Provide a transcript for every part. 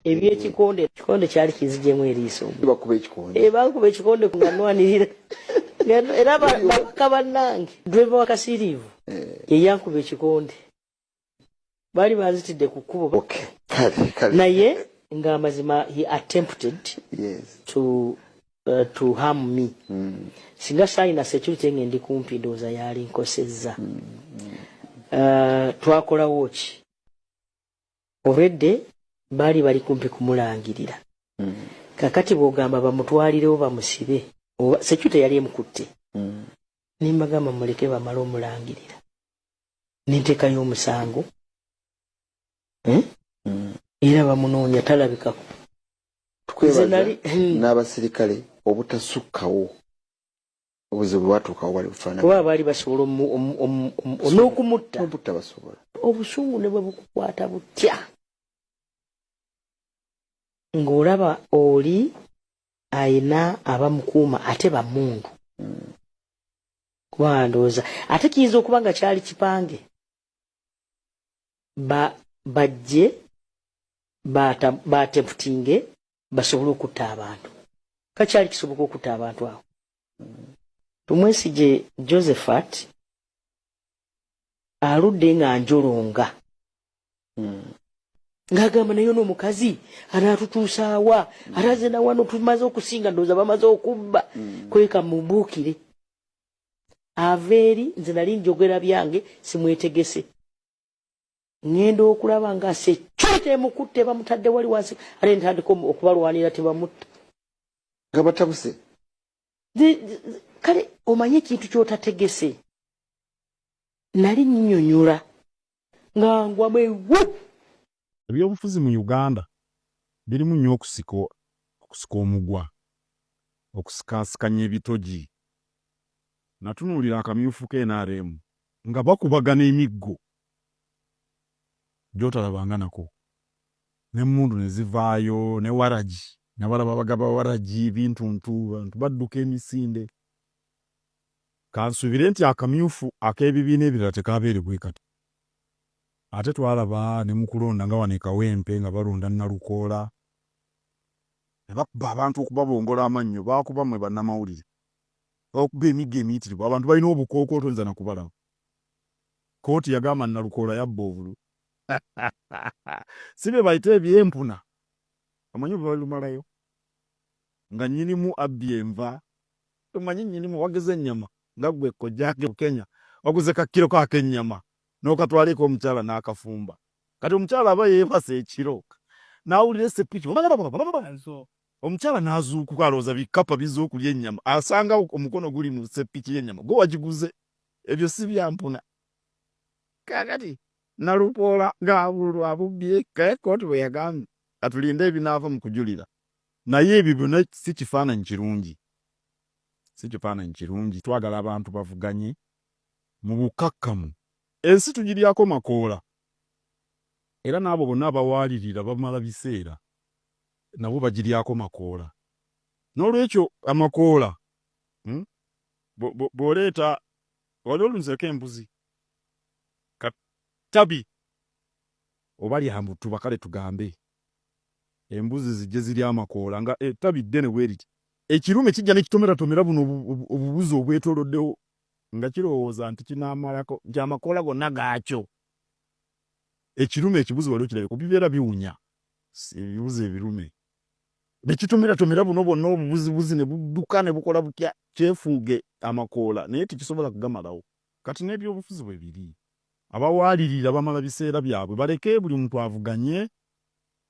Ebyekikonde, ekikonde kyali kinzigyemu eriiso. Bakuba ekikonde. Eh, bankuba ekikonde nga nwanirira. Era babaka bannange, driver wa Kasiriivu ye yankuba ekikonde. Baali banzitidde ku kkubo. Okay. Kale, kale. Naye ng'amazima he attempted to harm me. Singa saalina security nga ndi kumpi, ndowooza yaali nkosezza. Twakolawo ki? Already baali bali kumpi kumulangirira. Kakati bw'ogamba bamutwalirewo bamusibe, oba security yali emukutte. Nimbagamba muleke bamale omulangirira, nenteekayo omusango, eh? Era bamunoonya, talabikako. Tukwebaza Nze nali- n'abasirikale obutasukkawo. Obuzibu bwatuukawo bwali bufaanana. Kuba baali basobola n'okumutta. Obutta basobola. Obusungu ne bwe bukukwata butya, ng'olaba oli ayina abamukuuma ate bamundu, kuba ndowooza ate kiyinza okuba nga kyali kipange, ba bajje batemputinge basobole okutta abantu. Kakyali kisoboka okutta abantu awo. Tumwesige Josephat aludde nga njolonga, ng'agamba naye n'omukazi anaatutuusaawa, ate aze na wano tumaze okusinga, ndowooza bamaze okubba. Kweka mumbuukire ava eri. Nze nali njogera byange, simwetegese. Ŋŋenda okulaba nga security emukutte, bamutadde wali wansi, ate ntandika okubalwanira tebamutta. Nga batabuse. Kale omanye ekintu ky'otategese. Nali nnyonyola nga ngwamu ewu. Ebyobufuzi mu Uganda birimu nnyo okusika omugwa, okusikaasikanya ebitogi. Natunuulira akamyufu ka NRM nga bakubagana emiggo gy'otalabanga nako, n'emmundu ne zivaayo ne waragi, nabalaba bagaba waragi, bintuntu, abantu badduka emisinde. Kansuubire nti akamyufu ak'ebibiina ebirala tekaabeere bwe kati. Ate twalaba ne mu kulonda nga wano e Kawempe nga balonda Nalukoola, ne bakuba abantu okubabongola amannyo, baakuba mmwe bannamawulire, babakuba emiggo emiyitirivu, abantu balina obukookolo toyinza na kubalaba. Kkooti yagamba Nalukoola yabba obululu. Si bye bayita ebyempuna, omanyi bwe balumalayo nga nnyinimu abbye enva, omanyi nnyinimu waguze ennyama nga ggwe kojjange Bukenya waguze ka kkiro ko ak'ennyama n'okatwala eka omukyala n'akafumba. Kati omukyala aba yeebase ekiro n'awulira essepiki, omukyala n'azuukuka alowooza bikkapa bizze okulya ennyama, asanga omukono guli mu ssepiki y'ennyama, gwe wagiguze. Ebyo si bya mpuna. Kaakati Nalukoola ng'abululu abubbye, kkooti bwe yagambye, katulinde ebinaava mu kujulira. Naye ebyo byonna si kifaananyi kirungi, si kifaananyi kirungi. Twagala abantu bavuganye mu bukkakkamu. Ensi tugiryako makoola, era n'abo bonna abawaalirira bamala biseera nabo bagiryako makoola. N'olwekyo amakoola, bw'oleeta wali olunzeeko embuzi tabi oba lya mutuba, kale tugambe embuzi zijje zirya amakoola nga ettabi ddene bwe riti, ekirume kijja ne kitomeratomera buno obubuzi obwetooloddewo nga kirowooza nti kinaamalako nti amakoola gonna gaakyo. Ekirume ekibuzi wali okirabye, bibeera biwunya ebibuzi ebirume ne kitomeratomera buno bwonna obubuzibuzi ne budduka ne bukola butya kyefuuge amakoola, naye tekisobola kugamalawo. Kati n'ebyobufuzi bwe biri, abawaalirira bamala biseera byabwe, baleke buli muntu avuganye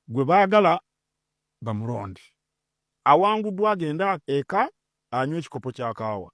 gwe baagala bamulonde, awanguddwa agende eka anywe ekikopo kya kaawa.